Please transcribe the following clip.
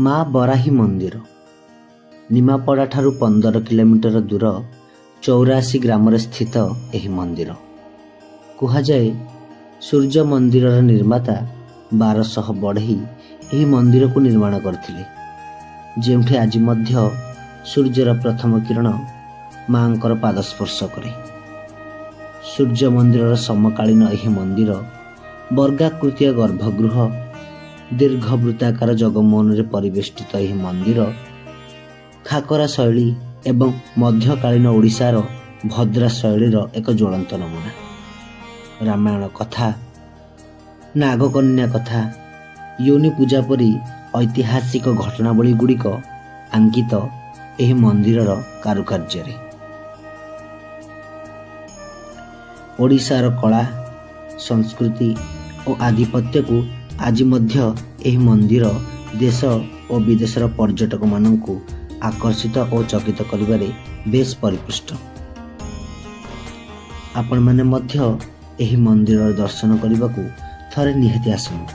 ମା ବରାହୀ ମନ୍ଦିର ନିମାପଡ଼ାଠାରୁ 15 କିଲୋମିଟର ଦୂର 84 ଗ୍ରାମରେ ସ୍ଥିତ ଏହି ମନ୍ଦିର। କୁହାଯାଏ, ସୂର୍ଯ୍ୟ ମନ୍ଦିରର ନିର୍ମାତା 1200 ବଢ଼େଇ ଏହି ମନ୍ଦିରକୁ ନିର୍ମାଣ କରିଥିଲେ, ଯେଉଁଠି ଆଜି ମଧ୍ୟ ସୂର୍ଯ୍ୟର ପ୍ରଥମ କିରଣ ମାଙ୍କର ପାଦ ସ୍ପର୍ଶ କରେ। ସୂର୍ଯ୍ୟ ମନ୍ଦିରର ସମକାଳୀନ ଏହି ମନ୍ଦିର ବର୍ଗାକୃତୀୟ ଗର୍ଭଗୃହ, ଦୀର୍ଘ ବୃତ୍ତାକାର ଜଗମୋହନରେ ପରିବେଷ୍ଟିତ ଏହି ମନ୍ଦିର ଖାକରା ଶୈଳୀ ଏବଂ ମଧ୍ୟକାଳୀନ ଓଡ଼ିଶାର ଭଦ୍ରା ଶୈଳୀର ଏକ ଜ୍ୱଳନ୍ତ ନମୁନା। ରାମାୟଣ କଥା, ନାଗକନ୍ୟା କଥା, ୟୋନି ପୂଜା ପରି ଐତିହାସିକ ଘଟଣାବଳୀ ଗୁଡ଼ିକ ଆଙ୍କିତ ଏହି ମନ୍ଦିରର କାରୁକାର୍ଯ୍ୟରେ। ଓଡ଼ିଶାର କଳା, ସଂସ୍କୃତି ଓ ଆଧିପତ୍ୟକୁ ଆଜି ମଧ୍ୟ ଏହି ମନ୍ଦିର ଦେଶ ଓ ବିଦେଶର ପର୍ଯ୍ୟଟକମାନଙ୍କୁ ଆକର୍ଷିତ ଓ ଚକିତ କରିବାରେ ବେଶ୍ ପରିପୃଷ୍ଟ। ଆପଣମାନେ ମଧ୍ୟ ଏହି ମନ୍ଦିରର ଦର୍ଶନ କରିବାକୁ ଥରେ ନିହାତି ଆସନ୍ତୁ।